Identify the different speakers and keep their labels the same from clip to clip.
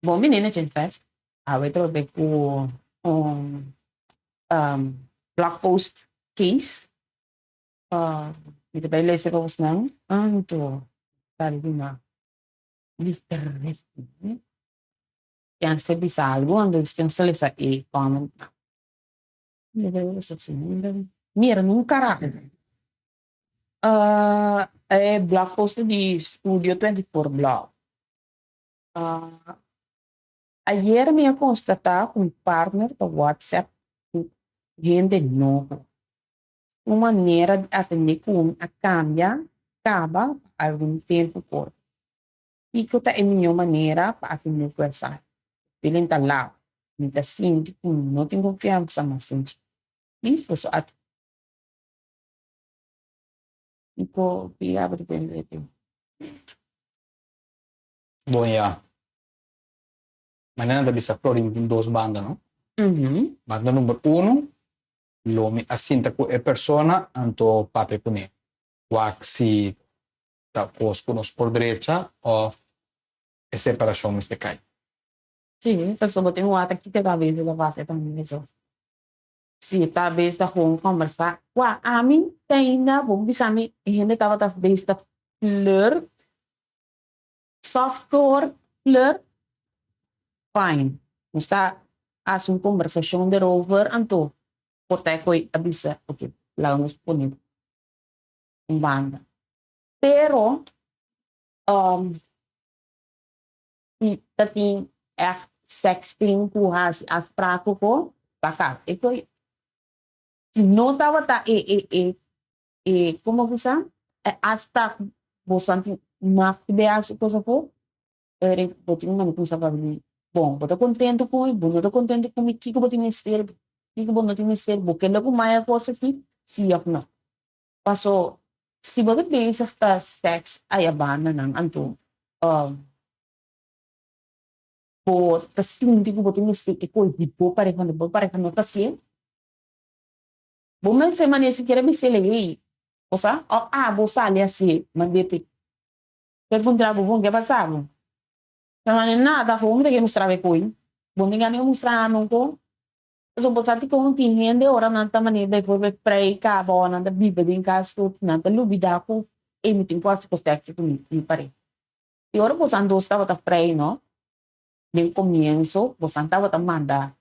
Speaker 1: Bon bini na Chinfest. Awe trobe ku un blog post case. Mi ta bai lesa pa bosnan. Anto ta duna diferente. Chance pa bisa algu, anto despues nos ta lesa e comment nan. Mira nun carajo. E blog post di Studio 24 Blog. Ayer mi a constata cu mi partner ta WhatsApp cu hende nobo. Su manera di atende cu mi a cambia caba pa algun tempo corto. Kiko ta e mihó manera pa atendé ku esaki? Feeling ta law. Mi ta sinti ku mi no tin konfiansa mas den dje. Please boso a Kiko ki abo ta pensa di te?
Speaker 2: Bon ya. Manera nan ta bisa Florin tin dos banda no. Banda number uno lo mi a sinta ku e persona anto papia kuné. Wak si Ta kos ku nos por drecha òf e separashon mester kai?
Speaker 1: Sí, pasobra bo tin wak kiko ta bes ta pasa tambe eso. Si ta bes ta gewoon kòmbersá. Wak, ami te ainda bo bisa mi e hende tabata bes ta flirt, softcore flirt, fine. Nos ta hasi un kombersashon derover anto por ta e koe a bisa oke laga nos pone un banda. Pero si ta tin ègt sexting ku hasi afspraak ku bo, baka. E koe si no tabata e e e e komo bisa e afspraak boso tin mag di hasi kos afó, bo tin un manda kumsa papia di bon bo ta kontento ku mi, bo no ta kontento ku mi, kiko bo tin mester, kiko bo no tin mester, bo ke loke maya kos aki, si òf no. Paso si bo ta bezig ta sex aya bandanan anto bo ta sinti ku bo tin mester e kos di bo pareha anto bo pareha no ta hacié, bo mester manera sikiera bis'el hey bo sa òf abo sali hacié mand'é p'e p'e puntra bo bon ke pasa bo? Ta manera nada bo mi ta ke mustra bo e koi bo no tin gana di mustra mi un ko. Pasobra bo sa dikon tin hende ora nan ta manera bijvoorbeeld prei kaba o nan ta biba den kas tur nan ta lubida ku ey mi tin ku hasi kos sexy ku mi pareha. I ora bosan dos tabata prei no, den komienso bosan tabata manda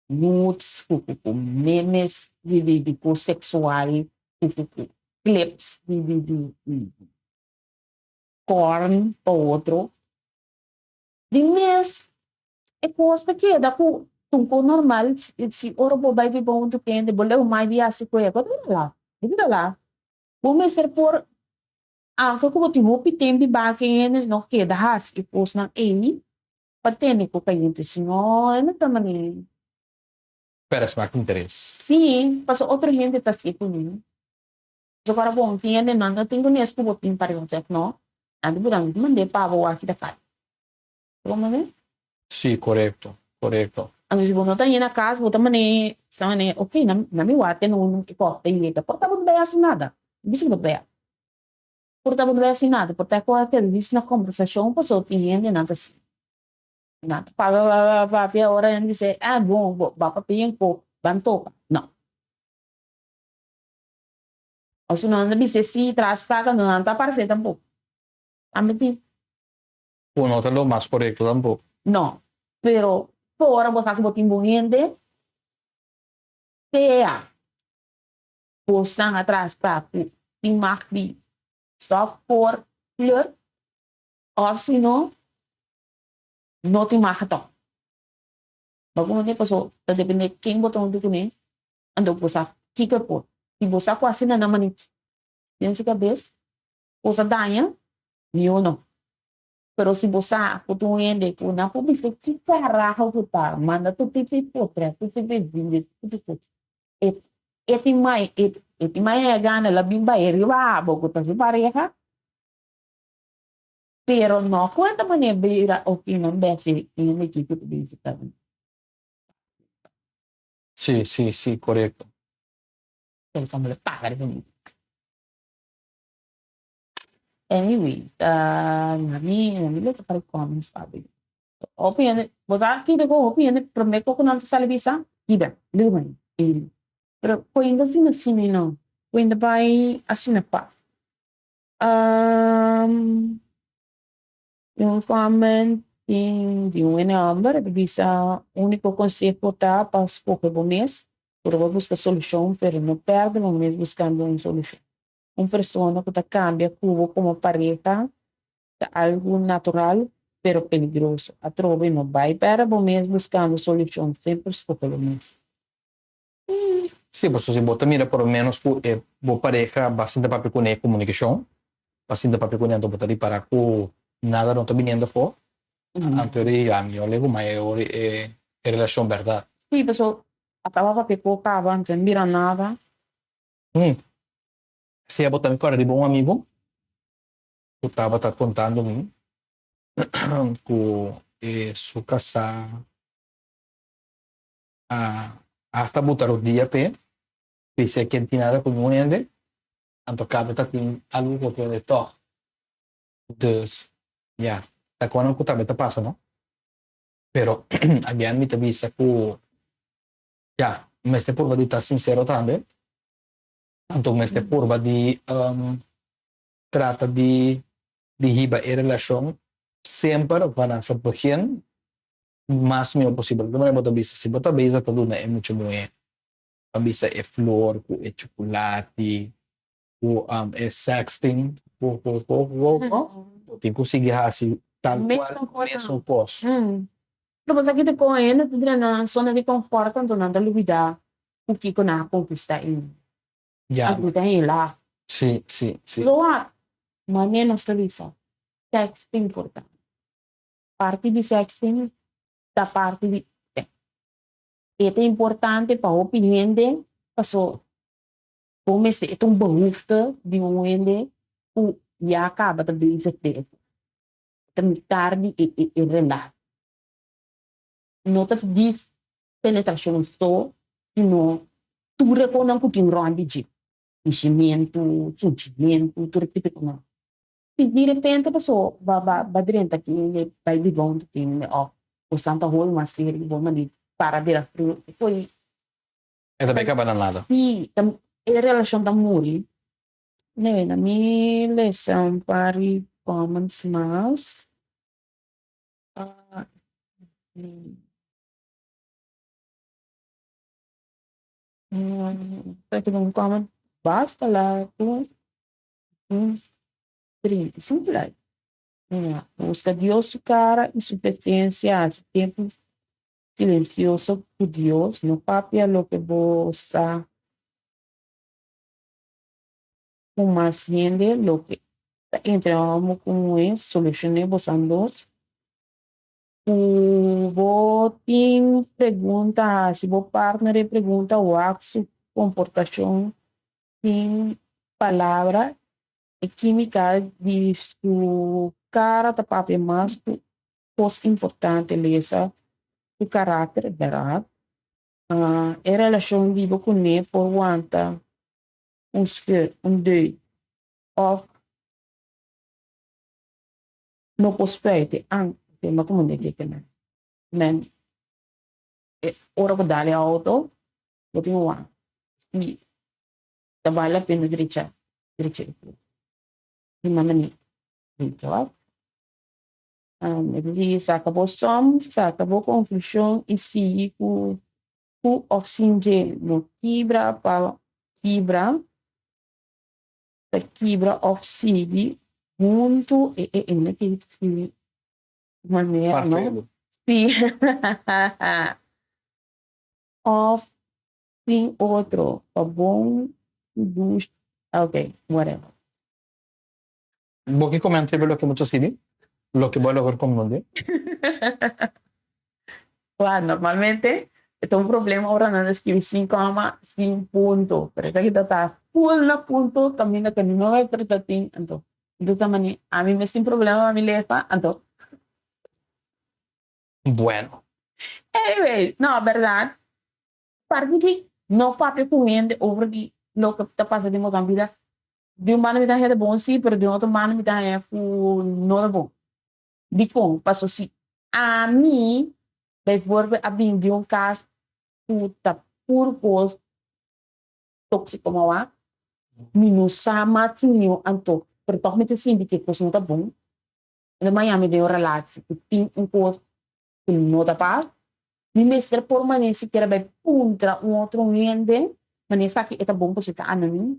Speaker 1: nudes ku ku ku memes di di di kos seksual ku ku ku clips di di di porn pa otro. Di mes e kos ta keda ku un kos normal si ora bo bai biba huntu ku hende bo leu mai di hasi ku e bo ta bira la bo bira la bo mester por anke ku bo tin hopi tempu biba ku e hende no keda hasi e kosnan ei pa tene ku kayente si no e no ta manera.
Speaker 2: Pera smak interes.
Speaker 1: Si pasobra otro hende ta hasi ku mi. Pasobra ora bo tin hende nan no tin ku nes ku bo tin pareha sef no nan ta bira mande pa bo aki ta kai. Bo mane?
Speaker 2: Sí, korekto, korekto.
Speaker 1: Anto si bo no ta yena kas, bo ta mane, sa mane, ok, na, na mi wak tene un e kòf ta yega, por ta bo no ta hasi nada. Bisa ku bo ta bai hasi. Por ta bo no bai hasi nada, por ta e kòf ta lis na kombersashon pasobra tin hende nan ta si. Nan ta papia, papia, papia, ora hende bisa, ah, bon, bo ba papia yen ko, ban topa. No. Oso nan ta bisa si tras plaka, no nan ta aparesé tampoko. Tambe tin.
Speaker 2: Cu no ta lo mas corecto tampoco.
Speaker 1: No, pero ora bo sa cu bo tin bon hende, sea bosnan atras pa cu tin mag di stop por flirt of si no, no tin mag atò. Bo comprende? Paso ta depende ken bo ta hunto cune, anto bo sa kico e por. Si bo sa cu asina nan mani den su cabes, bo sa daña, Mihó no. Pero si bo sa ku ta un hende ku nan por bisa ki karaho ku ta, manda tur tipo di potret, tur tipo di video, tur tipo di kos. E e tin mai e e tin mai e gana el a bin bai riba abo ku ta su pareha. Pero no ku e ta manera bira opinan bes e hende aki ku ta bisa ta.
Speaker 2: Sí, sí, sí, korekto.
Speaker 1: Pero kòmo lo paga riba mi. Anyway, ta na mi, na mi lo ta para comments papi. Hopi hende, bo sa kiko ku hopi hende promé ku nan ta sali bisa, kibra, lumen. Pero koinda asina asina no, koinda bai asina pas. Un comment tin di un hende hòmber e ta bisa úniko konseho ta pa skohe bo mes, purba buska solushon pero no pèrdè bo mes buskando un solushon. Un persona ku ta kambia ku bo komo pareha ta algu natural pero peligroso. Atrobe no bai pèrdè bo mes buskando solushon, semper skohe bo mes.
Speaker 2: Sí, pasobra si bo ta mira por lo menos ku e bo pareha bastante papia kuné komunikashon, bastante papia kuné anto bo ta ripará ku nada no ta biniendo afó, anto e di ya mi no legu mas e ora e relashon bèrdat.
Speaker 1: Sí, pasobra a taba papia ku bo kaba anto e no bira nada.
Speaker 2: Sea bo ta mi kòrda riba un amigu ku tabata kontando mi ku e su kasá a hasta buta rodia p'e, p'esei ken tin nada ku niun hende, anto kada ta tin algu ku otro hende tòg. Dus, ya, ta konan ku tambe ta pasa, no? Pero again mi ta bisa ku, ya, mester purba di ta sinsero tambe, anto mester purba di trata di di hiba e relashon semper vanaf het begin mas mihó posibel. Di manera bo ta bisa, si bo ta bisa ta duna e mucha muhé, ta bisa e flor ku e chukulati, ku e sexting, ku ku ku ku ku, bo tin ku sigui hasi tal kual mesun kos.
Speaker 1: Pero bo sa kiko kon hende ta drenta nan zona di konfòrt anto nan ta lubidá ku kiko nan a konkistá ei.
Speaker 2: Ya.
Speaker 1: Anto mi ta hela.
Speaker 2: Sí, sí, sí.
Speaker 1: Lo wak, manera nos ta bisa, seks ta importante. Parti di sexting ta parti di seks. E ta importante pa hopi hende paso bo mester e ta un behoefte di un hende ku ya kaba ta bezig den esei. Ta mitar di e e e relatie. No ta djis penetrashon so sino tur e konan ku tin rònt di dje. Bishimentu, sunchimentu, tur e tipo di konan. Si di repente paso ba ba ba drenta aki e bai biba huntu tin of bosan ta hol mas serio bo mandi para bira frio e por
Speaker 2: E ta bai kaba na nada.
Speaker 1: Si ta e relashon ta muri. Anyway na mi lesa un par di comments mas. Tin un comment basta largu. Un 35 like. Ya, busca Dios su cara y su presencia, haci tempo silencioso cu Dios, no papia loke bo sa cu mas hende, loke ta entre homber cu muher, solucione bosan dos. Cu bo tin pregunta, haci bo partner e pregunta, wak su comportacion Sin palabra, e kímika di su kara ta papia mas ku kos importante, lesa su karakter, bèrdat? E relashon di bo kuné por wanta un skeur, un deuk òf no por spuite. An, tema ku munda keke nan. Men, e ora ku dal e outo, Bo tin wak si ta bal la pena drecha drecha e kos. Di manda mi drecha wak. E ta di saka bo som, saka bo konklushon i sigui ku ku òf sin dje. No kibra pa kibra, ta kibra òf sigui huntu e e e no ke skirbi manera no. Si. Of tin otro pa bon dushi ok whatever.
Speaker 2: Bo ke comenta riba loke bo ta sibi? Loke bo a logra comprende?
Speaker 1: Wak, normalmente e ta un problema ora nan ta scribi sin coma, sin punto, pero esaki ta ta full na punto caminda cu no letra ta tin, anto mi ta mane ami mes tin problema pa mi lefa, anto.
Speaker 2: Bueno.
Speaker 1: Anyway, no, berdad, parti di no papia cu hende over di loke ta pasa den boso bida, Di un banda mi ta haña ta bon sí, pero di un otro banda mi ta haña ku no ta bon. Dikon? Paso si ami bijvoorbeeld a bin di un kas ku ta puru kos tóksiko mawá, mi no sa mas mihó anto, pero tòg mi ta sinti ku e kos no ta bon. Anto mañana mi den un relatie ku tin un kos ku no ta pas, mi mester por manera sikiera bai puntra un otro hende, manera esaki e ta bon pasobra e ta anoniem,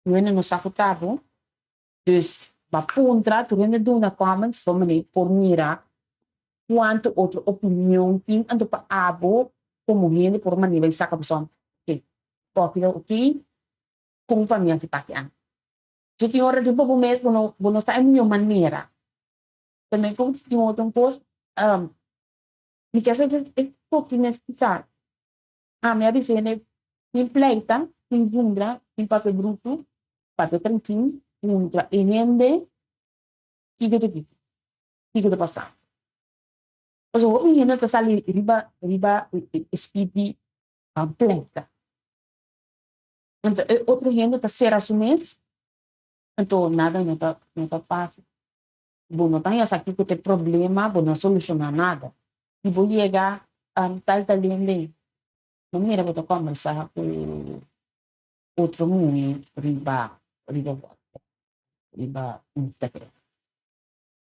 Speaker 1: tur hende no sa ku ta bo, dus ba puntra, tur hende duna comments pa manera por mira kuantu otro opinion tin, anto pa abo komo hende por manera bai saka bo son, ok, koki ta ok, kon pa mi hasi paki ami. Si tin ora di bo mes bo no bo no sa e mihó manera. Tambe ku tin otro kos, mi kier sa e koki mes kisas. Ami a bisa hende tin pleita, tin puntra, tin papia brutu, papia trankil, puntra e hende kiko ta kiko, kiko ta pasa. Pasobra hopi hende ta sali riba riba e speed di pleita. Anto e otro hende ta sera su mes, anto nada no ta no ta pasa. Bo no ta haña sa kiko ta e problema, bo no a solushoná nada. Si bo yega tal tal hende, bo mira bo ta kòmbersá ku otro muhé riba riba whatsapp, riba Instagram.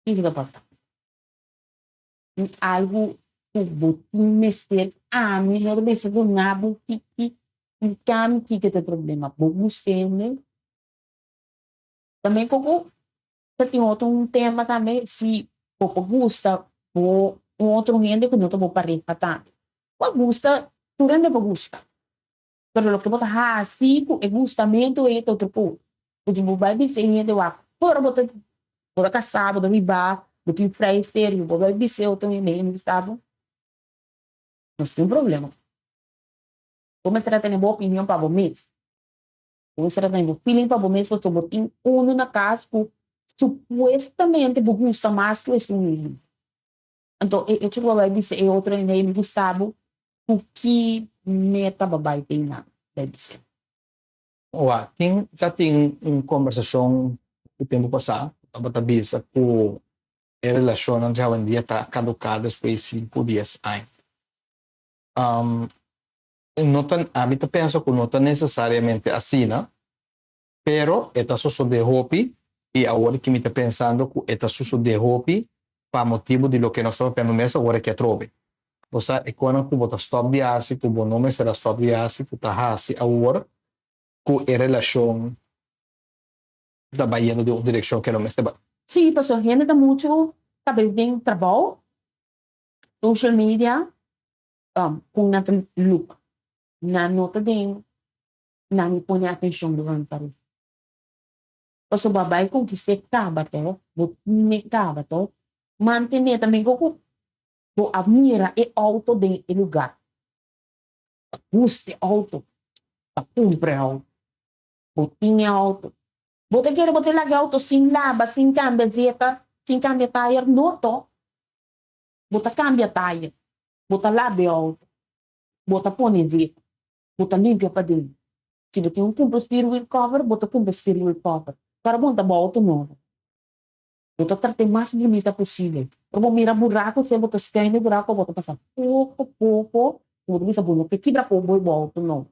Speaker 1: Kiko ta pasa? Tin algu ku bo tin mester, ami no ta mester duna bo kiki, splikami kiko ta e problema. Bo gust'e. Tambe koko ta tin otro un tema tambe si bo por gusta bo un otro hende ku no ta bo pareha tambe. Bo a gusta, tur hende por gusta, pero loke bo ta hasi ku e gustamentu ei ta otro kos. Pasobra bo bai bisa e hende wak ora bo ta bo ta kasá, bo ta biba, bo tin frei serio, bo bai bisa e otro hende ei no gusta bo, nos tin un problema. Bo mester a tene bo opinion pa bo mes. Bo mester a tene bo feeling pa bo mes pasobra bo tin unu na kas ku supuestamente bo gusta mas ku esun hende. Anto e echo ku bo bai bisa e otro hende ei mi gusta bo, ku ki meta bo bai tin nan bai bis'é?
Speaker 2: Oa, tin ta tin un kombersashon ku tempu pasá ku tabata bisa ku e relashonnan djawendia ta kaduká despues di sinku dies aña. No ta, ami ta pensa ku no ta nesesariamente asina, pero e ta sosodé hopi i awor ki mi ta pensando ku e ta sosodé hopi pa motibu di loke nos ta papiando mes awor aki atrobe. Bo sa e konan ku bo ta stòp di hasi ku bo no mester a stòp di hasi ku ta hasi awor ku e relashon ta bayendo den un direkshon ke no mester bai.
Speaker 1: Sí, pasobra hende ta muchu ta bai den trabou, social media, Ku nan ta look nan no ta den nan mi pone atencion durante ta ruf. Pasobra bai conquista e caba to, bo tin e caba to, mantene tambe ku bo a mira e auto den e lugar, bo gusta e auto, bo cumpra e auto, bo tin e auto, bo ta kere bo ta laga e auto sin laba, sin cambia zeta, sin cambia tire, no to. Bo ta kambia taya, bo ta laba e outo, bo ta pone zeta, bo ta limpia paden. Si bo tin un kumpra steering wheel cover, bo ta kumpra steering wheel cover. Para bo ta bo outo nobo. Bo ta trat'é mas bunita posibel. Ora bo mira buraku, se bo ta schuin e buraku, bo ta pasa poko poko, bo ta bisa bo no ke kibra por bo e outo nobo.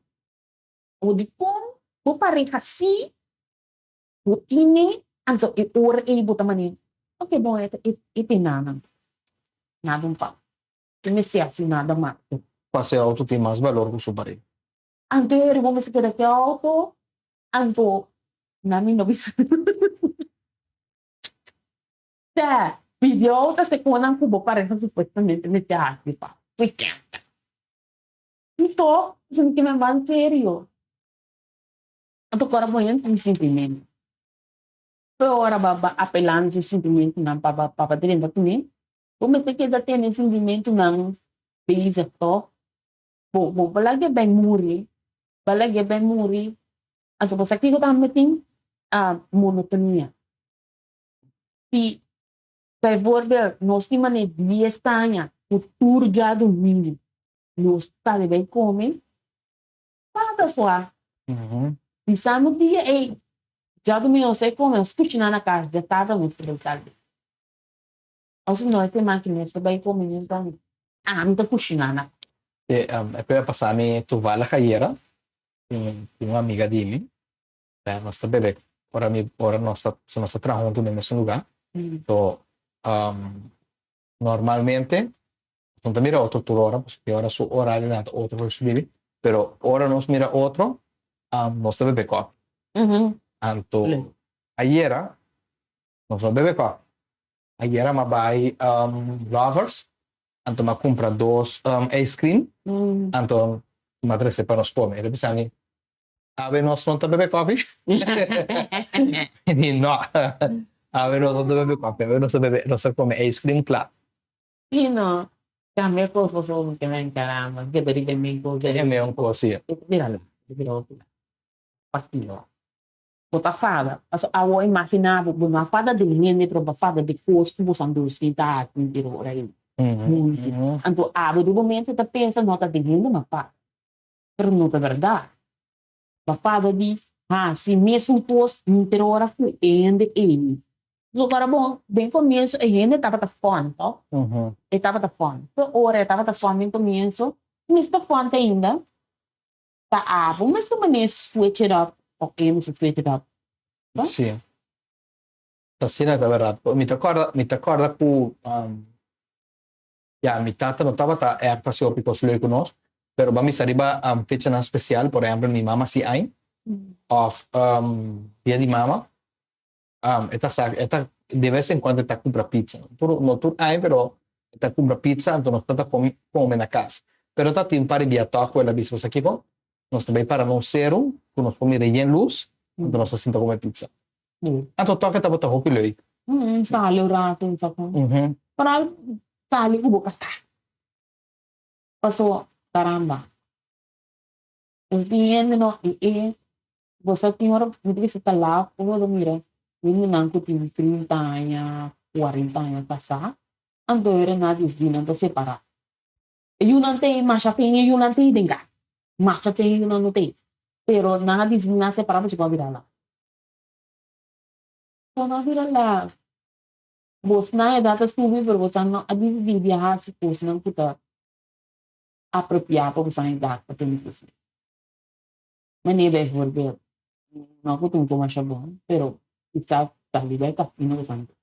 Speaker 1: Bo dikon bo pareha si Bo tine, anto e ora ei bo ta manera, Ok, bon, e ta e te nada, nada un pa. E mester hasi nada mas.
Speaker 2: Pasa e auto tin mas balor ku su pared.
Speaker 1: Anto e ora bo mester keda ku e auto, anto na mi no bisa. Te, pidi auto ta sekonan ku bo pareha supuestamente mester hasi pa weekend. Anto, esaki mi ban serio. Anto ku ora bo hende tin sintimentu, pero ora bo a apelá na su sintimentunan pa pa pa drenta kuné, bo mester keda tene sintimentunan bezig tòg. Bo bo por lag'é bai muri, bo a lag'é bai muri, anto bo sa kiko tambe tin? Monotonia. Si bijvoorbeeld nos tin manera dies aña ku tur djadumingu nos sali bai kome, Tata sua. Bisa no dia ei. Djadumingu nos ta e kome, nos kushiná na kas, djatardi nos ta bai sali. Òf si no e tema aki nos ta bai kome nos ta ami ta kushiná na kas.
Speaker 2: E e a pasa mi toevallig ayera tin un amiga di mi nos ta bebe ora mi ora nos ta nos ta traha huntu den mesun luga so normalmente nos no ta mira otro tur ora pasobra tin ora su orarionan ta otro ku su bibi pero ora nos mira otro nos ta bebe kòfi anto ayera nos no bebe kòfi ayera mi a bai Lovers anto mi a kumpra dos ice cream anto mi a trese pa nos kome el a bisa mi Awe nos no ta bebe kofi? Mi di no, awe nos no ta bebe kofi, awe nos ta bebe, nos ta kome ice cream kla.
Speaker 1: Sí no, cambia kos pasobra mi ke men caramba, mi keda riba e men kos
Speaker 2: E meun kos, sí.
Speaker 1: E ta bira la, e ta bira otro la. Pakiko? Bo ta fada, pasobra awo imagina bo, bo no a fada di hende pero bo a fada di kos ku bo san dulce tin ta hasi henter ora ei. Munti. Anto abo di bo mente ta pensa no ta di hende ma fada. Pero no ta berdad. Bo fada di hasi mesun kos henter ora ku e hende ei. So ora bon, den komienso e hende tabata fòn, to? E tabata fòn. Te ora e tabata fòn den komienso, mester fòn te ainda. Ta abo mester manera switch it up of e mester switch it up.
Speaker 2: Sí. Asina ta berdad. Mi ta kòrda, mi ta kòrda ku Ya, mi tata no tabata ègt hasi hopi kos leuk ku nos, pero bo a misa riba fechanan spesial, por ehèmpel mi mama hasi aña òf dia di mama, e ta sa e ta de bes en kuando e ta kumpra pizza, no tur no tur aña pero e ta kumpra pizza anto nos ta kome kome na kas. Pero ta tin un par di dia tòg ku el a bisa bo sa kiko, nos ta bai para na un seru ku nos por mira yen lus, anto nos ta sinta kome pizza. Anto tòg e tabata hopi leuk.
Speaker 1: Sali un rato un sa kon. Foral sali ku bo kasá. Paso caramba. Un tin hende no i e bo sa tin ora mi ta bisa ta laf ku bo ta mira hendenan ku tin trinta aña, kuarenta aña kasá, anto e ora nan disdi nan ta separá. E yunan t'ei masha tin e yunan t'ei den kas. Masha tin e yunan no t'ei. Pero nan a disdi nan separá pasobra ku a bira laf. Bo no a bira laf. Bosnan edat a subi pero bosan no a disidí di a hasi kosnan ku ta apropiá pa bosan edat pa tene kosnan. Manera bijvoorbeeld, no ku ta un kos masha bon, pero kisas ta riba e kasino bosan ta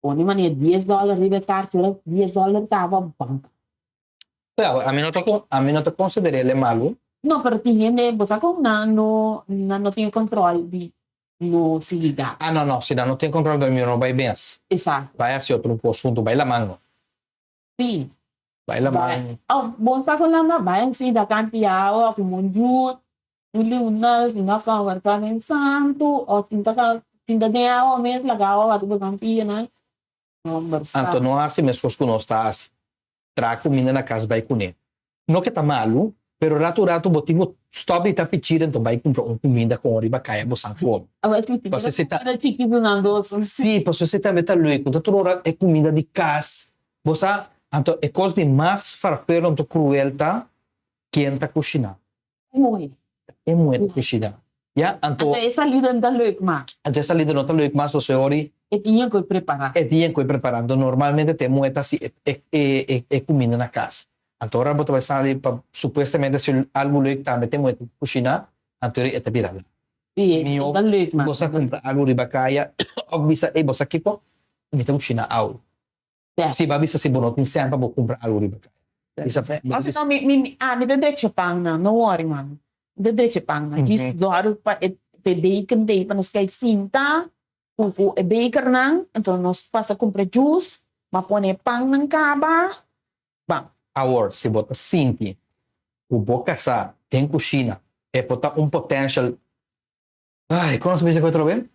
Speaker 1: pone manera dies dòler riba e karchi ora dies dòler kaba banka.
Speaker 2: Claro, ami no ta ami no ta konsider'el e malu.
Speaker 1: No, pero tin hende, bo sa kon nan no nan no tin e control di no sigui gana.
Speaker 2: Ah no no, si nan no tin control di no bai bens.
Speaker 1: Exacto.
Speaker 2: Bai hasi otro asuntu, bai laman no.
Speaker 1: Si.
Speaker 2: Bai laman.
Speaker 1: Oh, bo sa kon nan bai hasi da kanti awa ku monjut, un liunal, si no conversa den santu, of sinta sinta den awa mes laga awa bati bo san pianan.
Speaker 2: Anto no hasi meskos ku nos ta hasi, traha kuminda na kas bai kuné. No ke ta malu, pero ratu ratu bo tin ku stòp di ta pichir anto bai kumpra un kuminda kon riba kaya bo san kome. Pasobra si ta Sí, pasobra si tambe ta leuk, no ta tur ora e kuminda di kas bo sa. Anto e kos di mas farfelo anto kruel ta ken ta kushiná.
Speaker 1: E muhé.
Speaker 2: E muhé ta kushiná. Ya, anto.
Speaker 1: Anto e salida no ta leuk mas.
Speaker 2: Anto e salida no ta leuk mas, pasobra e ora.
Speaker 1: E tin ku e prepará.
Speaker 2: E tin ku e prepará. Anto normalmente ta e muhé ta hasi e e e kuminda na kas. Anto ora bo ta bai sali pa supuestamente hasi algu leuk tambe ta e muhé ta kushiná, anto e ta bira.
Speaker 1: Sí, e ta leuk mas.
Speaker 2: Bo sa kumpra algu riba kaya òf bisa, ey bo sa kiko? Mi ta kushiná awe. Si bo a bisa si bo no tin sèn pa bo kumpra algu riba kaya. Bisa
Speaker 1: Bo si no mi mi ami ta drecha pan nan no worry man mi ta drecha pan nan djis zòru pa e pa e bacon ta ei pa nos kai sinta ku ku e bakernan enton nos pasa kumpra juice bo a pone e pan nan kaba ban.
Speaker 2: Awor si bo ta sinti ku bo kasá den kushina e por ta un potential ay kon nos ta bisa ku otro be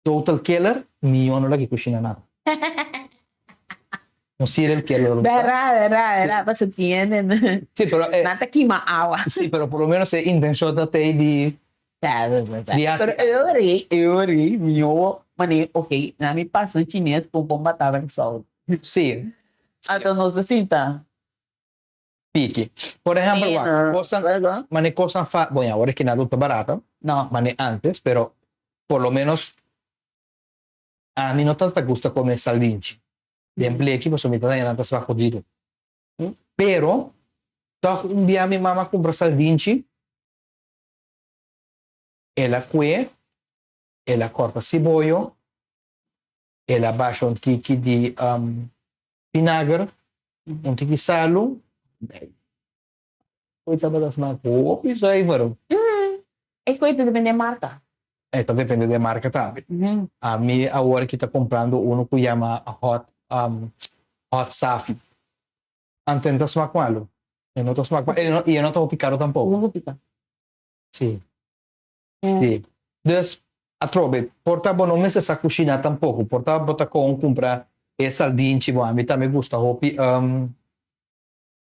Speaker 2: Total killer, mi no laki kushina nada. Un serial killer lo bisa.
Speaker 1: Bera, bera, bera, paso tiene.
Speaker 2: Sí, pero
Speaker 1: eh, Nan ta kima awa.
Speaker 2: Sí, pero por lo menos e intencion ta tei di di hasi.
Speaker 1: Pero eu rei, eu rei, mi owo mane, ok, na mi pasa un chines pon pon batata ku sòl.
Speaker 2: Sí.
Speaker 1: Anto nos ta sinta.
Speaker 2: Piki. Por ehempel, wak, kosnan, mane kosnan fa, bon ya, awor e kinado ta barata,
Speaker 1: No.
Speaker 2: mane antes, pero. Por lo menos ami no tanta gusta come saldinchi den bleki pasobra mi ta daña nan ta smak hodido. Pero tog un bia mi mama a cumpra saldinchi, el a cue, el a corta siboyo, el a basha un tiki di vinager, un tiki salu, Koe tabata smak hopi zuiver.
Speaker 1: E koe ta depende di marka.
Speaker 2: E ta depende di e marka tambe. Ami awor aki ta comprando uno ku yama hot hot safi. Anto e no ta smak malu. E no ta smak malu i e no ta hopi karo tampoko.
Speaker 1: No hopi karo.
Speaker 2: Si. Si. Dus, atrobe, por ta bo no mester sa kushiná tampoko. Por ta bo ta kon kumpra e saldinchi bo. Ami tambe gusta hopi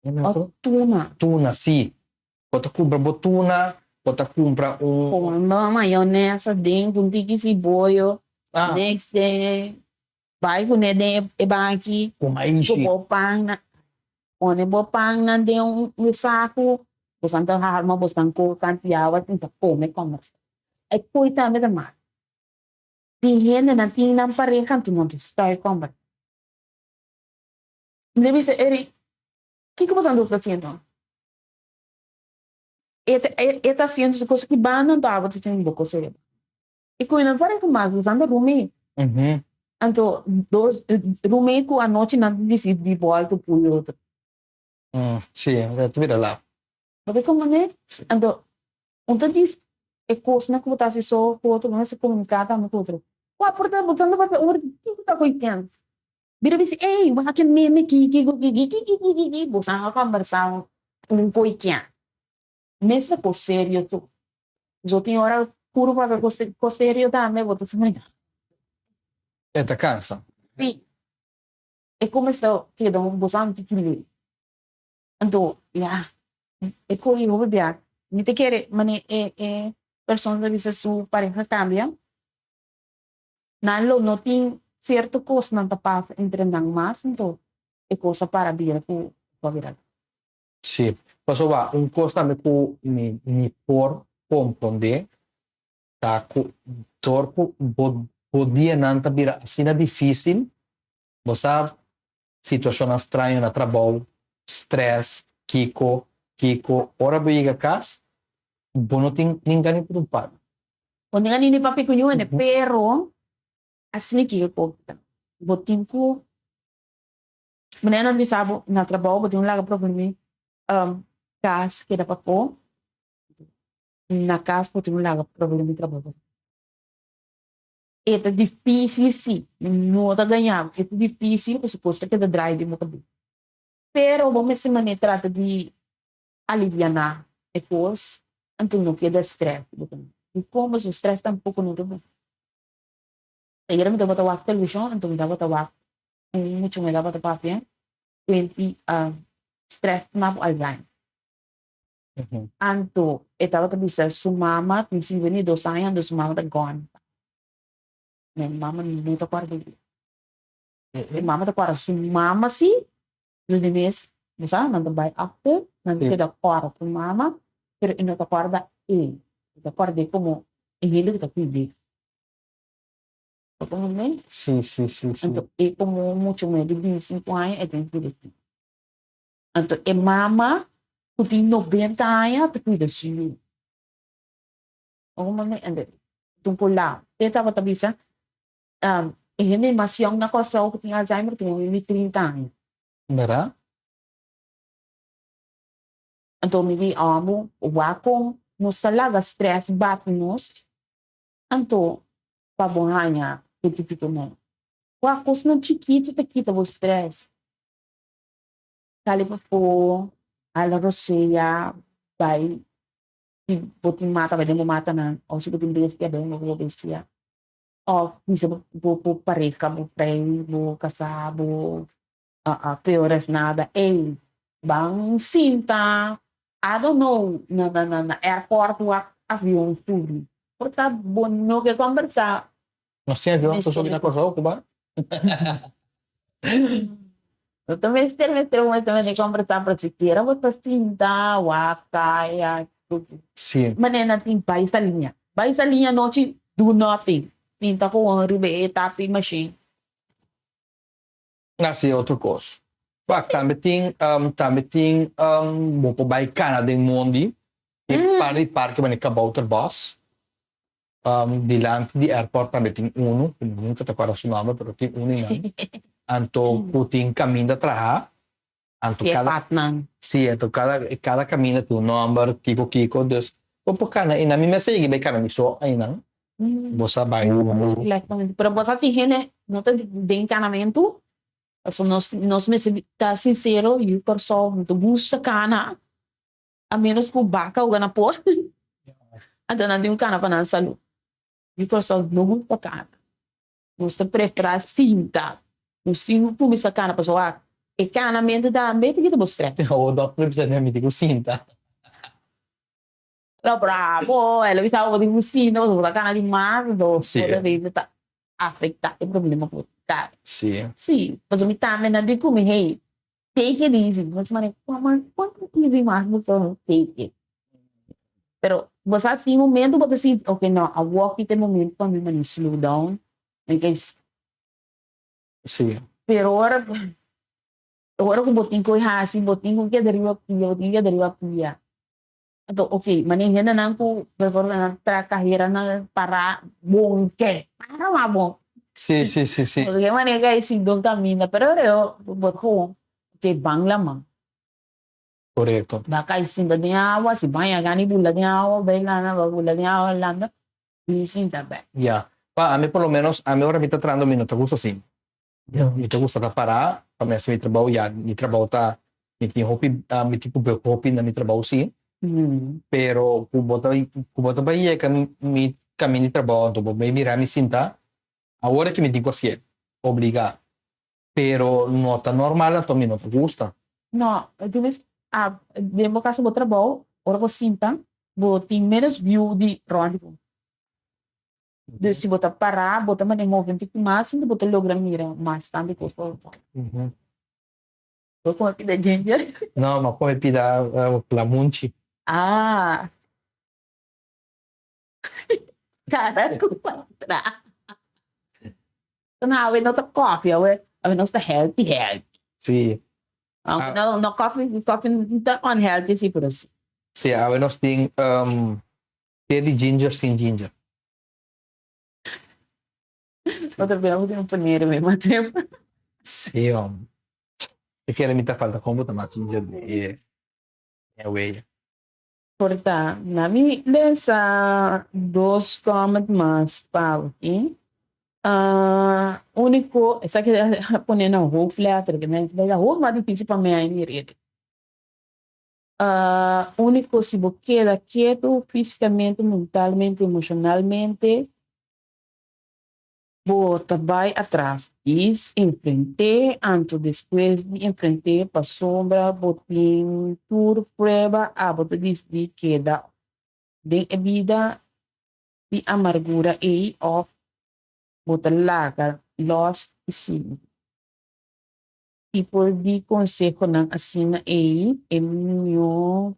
Speaker 1: O tuna.
Speaker 2: Tuna, si. Bo ta kumpra bo tuna, bo ta kumpra un.
Speaker 1: Pon mayonesa den ku un tiki siboyo, mix den, bai kuné den e baki.
Speaker 2: Ku maishi.
Speaker 1: Ku bo pan, pone bo pannan den un saku, bosan ta harma bosan ku kantiawa tin ta kome kòmbersá. E koi tambe ta mal. Tin hendenan tin nan pareha anto nan ta stòi kòmbersá. Mi ta bisa Eric, kiko bo ta anto ta haciendo? E ta e ta haciendo su cosa ki banda anto abo ta haciendo bo cosa riba. I cu nan pareha mas bo ta anda roommate. Anto dos roommate cu anochi nan ta dicidi di bolto pui otro.
Speaker 2: Si, e ta bira laf.
Speaker 1: Bo ta comprende? Anto un ta dis e cosnan cu bo ta haci so cu otro, bo mester comunica tambe cu otro. Wak por ta bo ta anda papia ora di kiko ta cu ken. Bira bisa, Ey, wak e meme ki, kiko ki, ki, ki, ki, ki, ki, ki. Boso a combersa un coy ken. Mester cos serio tur. Zo tin ora puro papia cos, cos serio tambe, bo ta sa.
Speaker 2: E ta cansa.
Speaker 1: Si. E cuminsa keda un boso anti kili. Anto, ya, e coy hopi bia. Mi ta kere mane e, e persona ta bisa su pareha cambia. Nan lo no tin cierto cosnan ta pasa entre nan mas, anto e cos a para bira cu a bira.
Speaker 2: Sí, pasobra un cos tambe cu mi mi por comprende ta cu dor cu bo bo dianan ta bira asina dificil, bo sa situacionnan straño na trabou, stress, kico, kico, ora bo yega cas bo no tin nin gana di put un palu.
Speaker 1: Bo tin gana di papia cu yu hende, pero asina ki e cos ta. Bo tin cu, manera nan bisa bo na trabou bo tin un laga problema cas keda pafo, na cas bo tin un laga problema di trabou pafo. E ta difícil sí, no ta gaña bo, e ta difícil pasobra cos ta keda draai den bo cabes. Pero bo mester manera trata di alivianá e cos, anto no keda stress bo ta. Dicon? Pasobra stress tampoco no ta bon. Ayera mi tabata wak television, anto mi tabata wak un mucha muher tabata papia cuenti stress ta maba Alzheimer. Anto e tabata bisa su mama tin 52 aña anto su mama ta gone. Mi mama no ta kòrda di e. E mama ta kòrda su mama si, lo di mes bo sa nan ta bai after nan ta keda kòrda su mama pero e no ta kòrda e, e ta kòrd'é komo e hende ku ta kuid'é. Bo ta comprende?
Speaker 2: Si, si, si, si.
Speaker 1: Anto e komo mucha muhé di 25 aña e tin kuida su. Anto e mama ku tin 90 aña ta kuida su yu. Bo comprende? Anto tun ku la e tabata bisa e hende mas yòn na Kòrsou ku tin Alzheimer tin un di 30 aña.
Speaker 2: Bèrdat?
Speaker 1: Anto mi di amo wak kon nos ta laga stress bati nos anto pa bo haña e tipito nan. Wak kosnan chikitu ta kita bo stress. Sali pafó, hala rosea, bai si bo tin mata bai den bo matanan òf si bo tin bestia bai den bo bestia òf bisa bo bo pareha, bo frei, bo kasá, bo peor es nada ey ban sinta I don't know na na na airport wak avion subi por ta bo no ke kombersá.
Speaker 2: Nos tin avion ku subi na Kòrsou ku ba?
Speaker 1: No ta mester mester un mester mester kombersá pero sikiera bo ta sinta wak kaya
Speaker 2: Sí.
Speaker 1: Manera nan tin bai saliña. Bai saliña anochi. Do nothing. Pinta gewoon riba e tapping machine.
Speaker 2: Así e otro kos. Wak, tambe tin, tambe tin, bo por bai kana den mondi, tin par di parke manera Kabouterbos, dilanti di airport tambe tin unu, ku mi nunka ta kòrda su nòmber, pero tin unu einan. Anto ku tin kaminda traha, anto
Speaker 1: Di e
Speaker 2: kada,
Speaker 1: patnan.
Speaker 2: sí, anto kada, kada kaminda tin un nòmber, kiko kiko, dus bo por kana einan. Mi mester yega bai kana mi so einan. Bo sa bai.
Speaker 1: Exactamente. Pero bo sa tin hende no ta den kanamentu, pasobra nos nos mester ta sincero, yu Kòrsou no ta gusta kana, a menos ku baka hoga na pos, anto nan tin ku kana pa nan salú. Yu Kòrsou no gusta kana. Nos ta preferá sinta. Nos tin ku kuminsá kana pasobra wak e kanamentu tambe ta kita bo strès.
Speaker 2: Awor dòkter a bisa mi tin ku sinta.
Speaker 1: Lo bravo, el a bisa bo tin ku sinta pasobra bo ta kana di mas, anto
Speaker 2: Sí.
Speaker 1: por a ta afektá e problema ku bo ta.
Speaker 2: Sí.
Speaker 1: Sí, pasobra mi tambe nan di ku mi, hey, take it easy. Mi ta manera, kuantu easy mas bo por take it? Pero bo sa tin momento bo ta sinti, ok no, awor ki ta e momento pa mi mane slow down, mi ke.
Speaker 2: Sí.
Speaker 1: Pero ora, ora ku bo tin ku hasi, bo tin ku keda riba pia, bo tin ku keda riba pia. Anto ok, mane hendenan ku bijvoorbeeld nan traha kahera nan para bon ke, para mas bon.
Speaker 2: Sí, sí, sí, sí.
Speaker 1: Porque mane kai sinta un kaminda, pero ora yo bo gewoon, ok, ban laman.
Speaker 2: Korekto.
Speaker 1: Ba kai sinta den awa, si baña gana i bula den awa, bai landa, ba bula den awa, landa, i sinta bek.
Speaker 2: Ya. Pa ami por lo menos, ami ora mi ta trahando mi no ta gusta sinta. Mi ta gusta ta pará pa mi hasi mi trabou. Ya, mi trabou ta, mi tin hopi, mi tin ku bek hopi na mi trabou si. Pero ku bo ta, ku bo ta bai yega mi kaminda di trabou anto bo bai mira mi sinta, awor aki mi tin ku hasié, obligá. Pero no ta normal anto mi no ta gusta.
Speaker 1: No, tu mes a den bo kaso bo trabou ora bo sinta bo tin menos view di rond di bo. Dus si bo ta para bo ta mane move un tiki mas sinta bo ta logra mira mas tantu kos pa bo. Bo kome pida ginger?
Speaker 2: No, mi a kome pida lamunchi.
Speaker 1: Ah. Cara ku patra. No, awe no ta koffie, awe, awe nos ta healthy healthy.
Speaker 2: Sí.
Speaker 1: Aunke no, no koffie, koffie no ta unhealthy sí, pero sí.
Speaker 2: Sí, awe nos tin um, té di ginger sin ginger.
Speaker 1: Otro bia bo tin un ponere mi matem.
Speaker 2: Sí, hom. E kere mi ta falta kon bo ta mas ginger di e wea.
Speaker 1: Por ta na mi lesa dos comment mas pa aki. Unico, esaki a pone na hoofdletter, ke nan ta hopi mas dificil pa mi a rede. Unico si bo keda ketu fisicamente, mentalmente, emocionalmente, Bo ta bai atras dis enfrent'é, anto despues di enfrent'é pasobra bo tin tur prueba abo ta disidí keda den e bida di amargura ei òf bo ta laga lòs i sigui. Tipo di konsehonan asina ei e mihó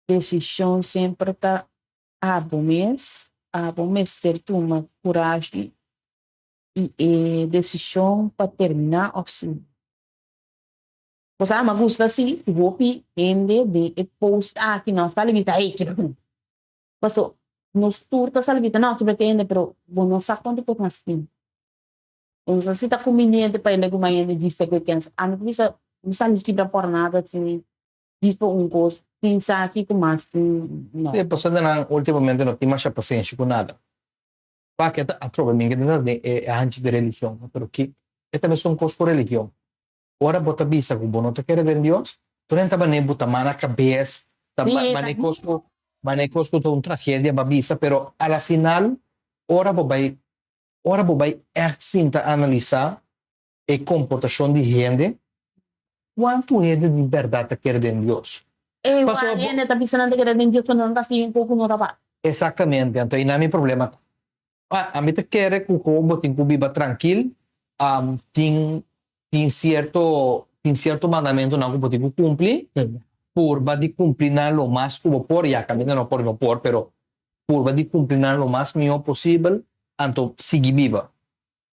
Speaker 1: desishon semper ta Abo mes, abo mester tuma kurashi i e desishon pa terminá òf sigui. Bo sa, mi a gusta si hopi hende den e post aki no a sali bisa, hey, kiko ku. Paso, nos tur ta sali bisa, no, kibra te hende, pero bo no sa konta por mas tin. Bo no sa si ta kumbiniente pa hende ku mas hende djis pa ku e kens. Ami ta bisa, mi sali kibra por nada si Djis pa un kos tin sa kiko mas tin no.
Speaker 2: Sí, pasobra nan ultimamente no tin masha pasenshi ku nada. Wak e ta atrobe mi ke ta den e hanchi di religion, pero ki e ta mesun kos ku religion. Ora bo ta bisa ku bo no ta kere den Dios, tur hende ta manera bo ta mana kabes, ta manera kos ku manera kos ku ta un tragedia bo a bisa, pero a la final ora bo bai ora bo bai ègt sinta analisá e komportashon di hende, kuantu hende di bèrdat ta kere den Dios?
Speaker 1: E igual hende ta bisa nan ta kere den Dios pero nan ta hasi un kos ku no ta pas.
Speaker 2: Exactamente, anto einan mi problema ta. Ami ta kere ku kon bo tin ku biba trankil, tin tin sierto tin sierto mandamentunan ku bo tin ku kumpli, purba di kumpli nan lo mas ku bo por, ya kaminda no por no por, pero. Purba di kumpli nan lo mas mihó posibel, anto sigui biba.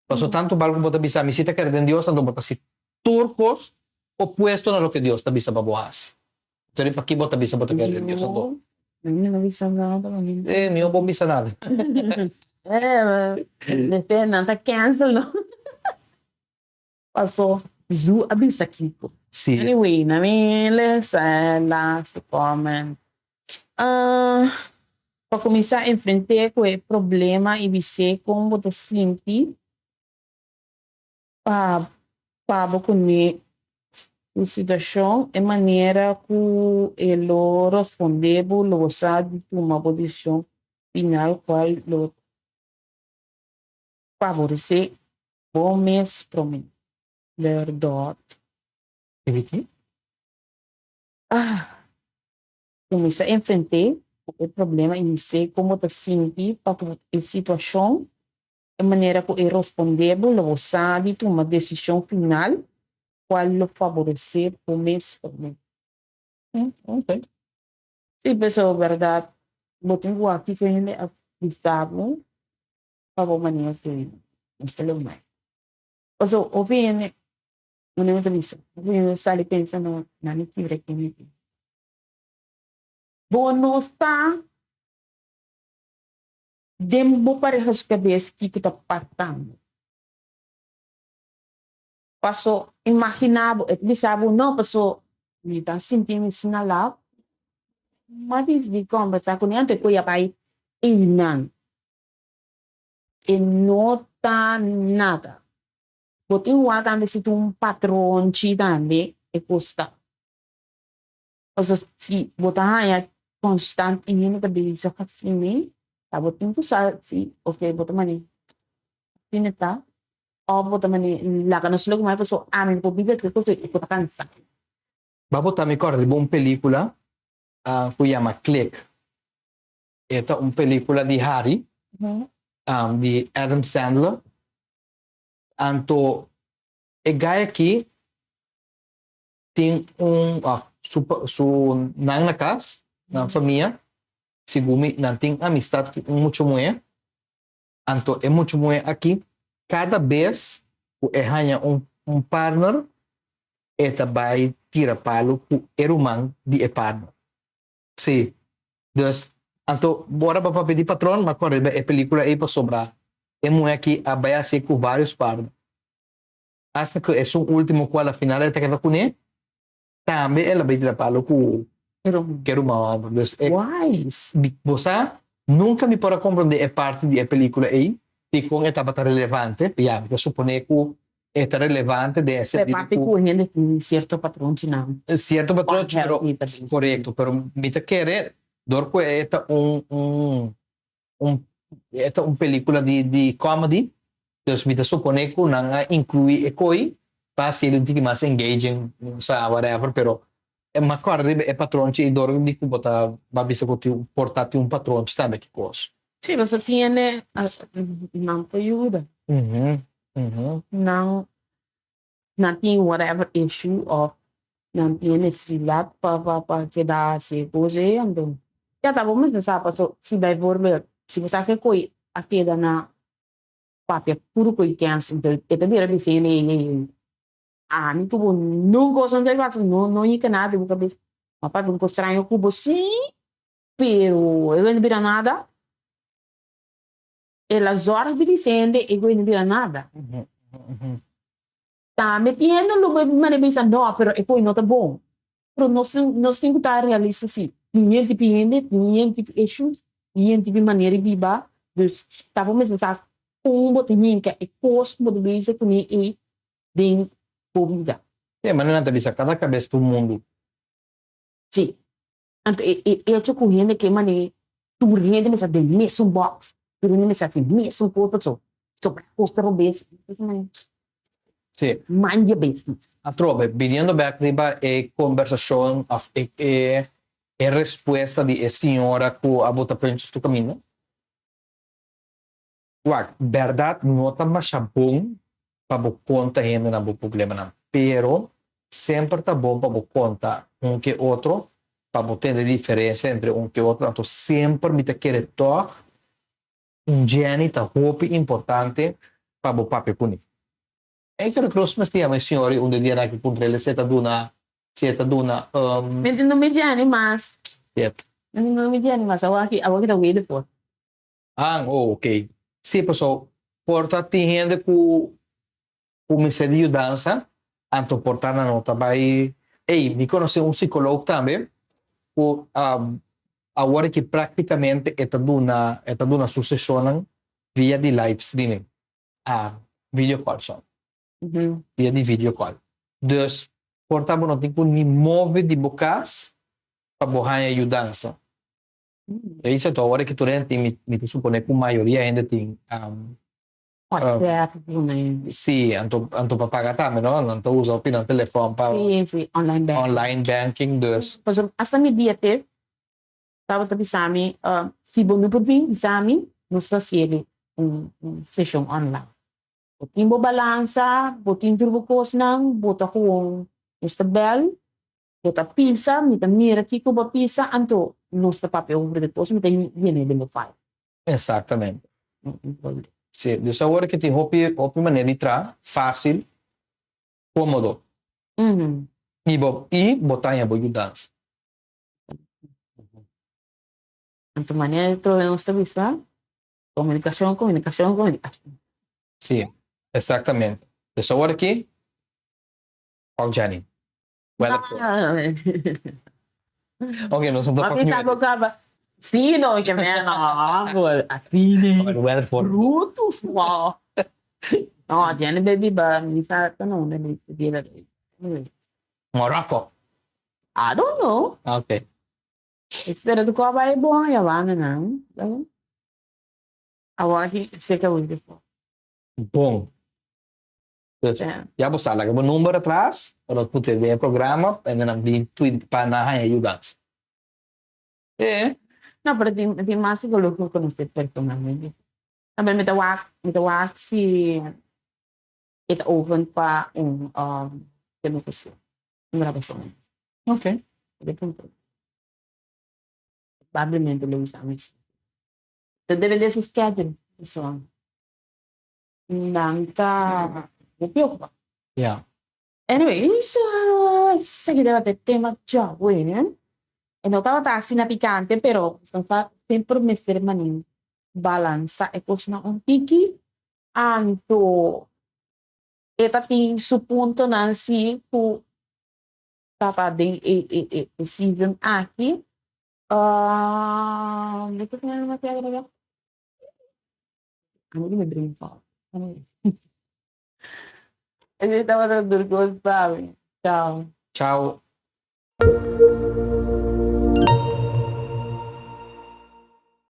Speaker 2: Paso tantu bal ku bo ta bisa mi si ta kere den Dios, anto bo ta hasi tur kos opuesto na loke Dios ta bisa pa bo hasi. Anto di paki bo ta bisa bo ta kere den Dios anto?
Speaker 1: Mi no bisa nada.
Speaker 2: Eh, mihó bo bisa nada.
Speaker 1: Eh, despues nan ta cancel no. Paso Zu a bisa kiko.
Speaker 2: Sí.
Speaker 1: Anyway, na mi lesa e last comment. Uh, pa kuminsá enfrent'é ku e problema i bis'é kon bo ta sinti pa pa bo kuné su situashon, e manera ku e lo rospondé bo lo bo sa di tuma bo desishon final kual lo favoresé bo mes promé. Lerdot.
Speaker 2: Repetí.
Speaker 1: Ah. Kuminsá enfrent'é ku e problema i bis'é kon bo ta sinti pa ku e situashon, e manera ku e rospondé bo lo bo sa di tuma desishon final kual lo faboresé bo mes promé.
Speaker 2: Ok.
Speaker 1: Sí, pasobra bèrdat bo tin ku wak kiko hende a bisa bo pa bo manera ku nos ta lo mai. Pasobra hopi hende, manera mi ta bisa, hopi hende sali pensa no nan e kibra ken e tin. Bo no sa den bo pareha su kabes kiko ta pasando. Paso imagina bo, e ta bisa bo no paso mi ta sinti mi sinalá, m'a disidi kombersá kuné anto e koe a bai einan. E no ta nada. Bo tin wak tambe si tin un patronchi tambe e kos ta. Pasobra si bo ta haña konstant e hende ta bisa asina, ta bo tin ku sa si oke bo ta manera asina ta òf bo ta manera laga nos loke mas pasobra ami no por biba ku e kos ei ku ta kansa.
Speaker 2: Ba bo ta mi kòrda riba un pelikula ku yama Click. E ta un pelikula di hari di Adam Sandler. Anto e guy aki tin un su su nan na kas, nan famia, segun mi nan tin amistad ku un mucha muhé. Anto e mucha muhé aki kada bes ku e haña un un partner e ta bai tira palu ku e ruman di e partner. Sí. Dus, anto ora bo papia di patron, m'a kòrda riba e pelikula ei pasobra e muhé aki a bai hasié ku vários pardo. Asta ku esun último ku a la final e ta keda kuné, tambe el a bai tira palo ku e ruman hòmber. Dus e,
Speaker 1: Why?
Speaker 2: bo sa, nunka mi por a komprondé e parti di e pelikula ei, dikon e tabata relevante. Ya, mi ta suponé ku E ta relevante den e
Speaker 1: E
Speaker 2: sentido
Speaker 1: parti
Speaker 2: ku.
Speaker 1: ku hende tin sierto patronchinan.
Speaker 2: Sierto patronchi, pero korekto, pero mi ta kere dor ku e ta un un un e ta un pelikula di di comedy, dus mi ta supone ku nan a inkluí e koi pa hasiel un tiki mas engaging, sa whatever, pero mi a kòrda riba e patronchi ei dor di ku bo ta bo a bisa ku tin por ta tin un patronchi tambe ki kos.
Speaker 1: Sí, pasobra tin hende nan por yuda. Nan nan tin whatever issue of nan tin e necesidad pa pa pa keda haci e cos ey anto ya ta bo mester sa paso si bijvoorbeeld si bo sa ke koe a keda na papia puro koe kens anto e ta bira bisa hende ey ey ey ami ku bo nunca osa no ta pasa no no yega nada den bo cabeza ma papia un cos straño ku bo si pero e no bira nada. El a zorg di Vicente e goe no bira nada. Tambe tin hende lo bai manda bisa no, pero e koe no ta bon. Pero nos nos tin ku ta realista si. Tin yen tipo hende, tin yen tipo issues, tin yen tipo manera di biba. Dus ta bo mester sa kon bo ta hinka e kos ku bo ta bisa kuné ei den bo bida.
Speaker 2: E manera nan ta bisa kada kabes ta un mundu.
Speaker 1: Si. Anto e e echo ku hende ke manera tur hende mester den mesun box, tur hende mester hasi mesun kos paso sobra kos ta robes
Speaker 2: Sí.
Speaker 1: Mind your business.
Speaker 2: Atrobe, biniendo bek riba e kombersashon òf e e e respuesta di e señora ku a bota puntjes tur kaminda. Wak, bèrdat no ta masha bon pa bo konta hendenan bo problemanan, pero semper ta bon pa bo konta un ke otro. pa bo tende diferencia entre un ke otro, anto semper mi ta kere tòg un Jenny ta hopi importante pa bo papia kuné. E kere Cruz mester yama e señor i un di dianan aki puntra el si e ta duna, si e ta duna.
Speaker 1: Mi no mi Jenny mas.
Speaker 2: Yep.
Speaker 1: Mi no mi Jenny mas, awor aki, awor aki ta Wedervoort.
Speaker 2: Ah, oh, ok. Sí, paso por ta tin hende ku ku mester di yudansa, anto por ta nan no ta bai. Ey, mi konosé un psikoloog tambe ku awor aki praktikamente e ta duna, e ta duna su seshonnan via di live streaming. Ah, video call, sorry. Via di video call. Dus por ta bo no tin ku ni move di bo kas pa bo haña yudansa. E isa to awor ki tur hende tin, mi ta supone ku mayoria hende tin
Speaker 1: WhatsApp pone.
Speaker 2: Si, anto anto pa paga tambe no, nan ta usa hopi nan telefòn pa
Speaker 1: Si, si, online banking.
Speaker 2: Online banking, dus.
Speaker 1: Pasobra hasta mi dia te tabata bisa mi, si bo no por bin bisa mi, nos ta hasiel un un seshon online. Bo tin bo balansa, bo tin tur bo kosnan, bo ta gewoon nos ta bèl. Bo ta pisa, mi ta mira kiko bo a pisa, anto nos ta papia over di kos, mi ta yena den bo file.
Speaker 2: Exactamente. Sí, dus awor ki tin hopi, hopi manera di traha, fácil, cómodo. I bo, i bo ta haña bo yudansa.
Speaker 1: Anto manera di trohe nos ta bisa, komunikashon, komunikashon, komunikashon.
Speaker 2: Sí, exactamente. Dus awor ki, Fuck Jenny. Weatherport. Ok, nos no ta fuck
Speaker 1: Papi
Speaker 2: Weather.
Speaker 1: caba. Sí, no, que me no, así.
Speaker 2: Weatherport.
Speaker 1: Brutus, wow. No, Jenny baby ba, mi sa ta no, mi di
Speaker 2: Morocco.
Speaker 1: I don't know.
Speaker 2: Ok.
Speaker 1: Espera tu ko bai bon ya banda nan. Awor aki se ka weatherport.
Speaker 2: Bon. Dus, ya bo sa, laga bo number atras, pa nos put'e den e programa, pa nan bin tweet pa nan haña yudansa. E.
Speaker 1: No, pero tin, tin mas psicologo ku konosé personalmente. Tambe mi ta wak, mi ta wak si e ta open pa un tema ku si, un grabashon.
Speaker 2: Ok.
Speaker 1: De punto. Probablemente lo bisa mi si. Ta depende su schedule, so. Nan ta hopi ocupa.
Speaker 2: Ya.
Speaker 1: Anyways, esaki tabata e tema djawe. E no tabata asina picante, pero semper mester mane balansa e cosnan un tiki. Anto e ta tin su puntonan si cu tabata den e season aki. Bo ta tin algo mas di agrega? Ami di mi brain fog. Esei tabata tur kos pa mi. Chao.
Speaker 2: Chao.